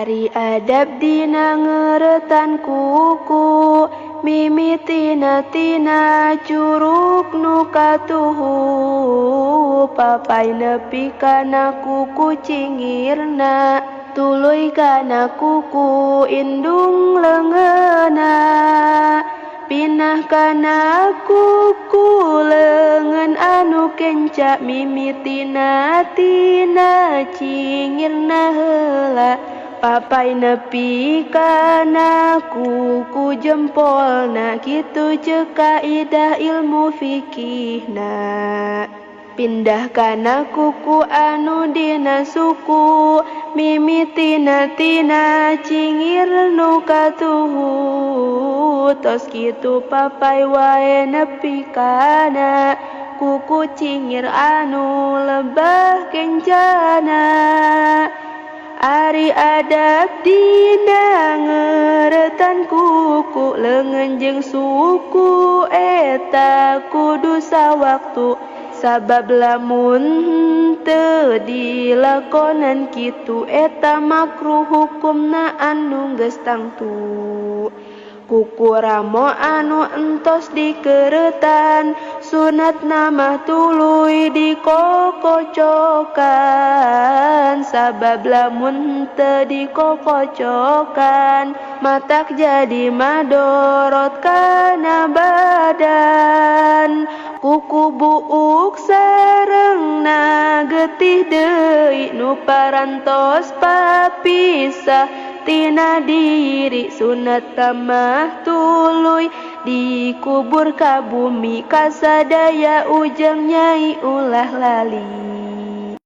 Ari adab dina ngeuretan kuku, mimitina tina curug nu katuhu, papay nepi kana kuku cingirna, tuluy kana kuku indung leungeunna, pindah kana kuku leungeun anu kenca, mimitina tina cingirna heula, papay nepi kana kuku jempolna, kitu ceuk kaidah ilmu fikihna. Pindah kana kuku anu dina suku, mimitina tina cingir nu katuhu, tos kitu papay wae nepi kana kuku cingir anu lebah kencana. Ari adab dina ngeuretan kuku, leungeun jeung suku eta kudu sawaktu, sabab lamun teu dilakonan kitu eta makruh hukumna anu geus tangtu. Kuku ramo anu entos dikeuretan, sunatna mah tuluy dikokocokan, sabab lamun teu dikokocokan matak jadi madorot kana badan. Kuku buuk sarengna getih deui nu parantos papisah tina diri, sunatna mah tuluy dikubur ka bumi, kasadaya ujang nyai ulah lali.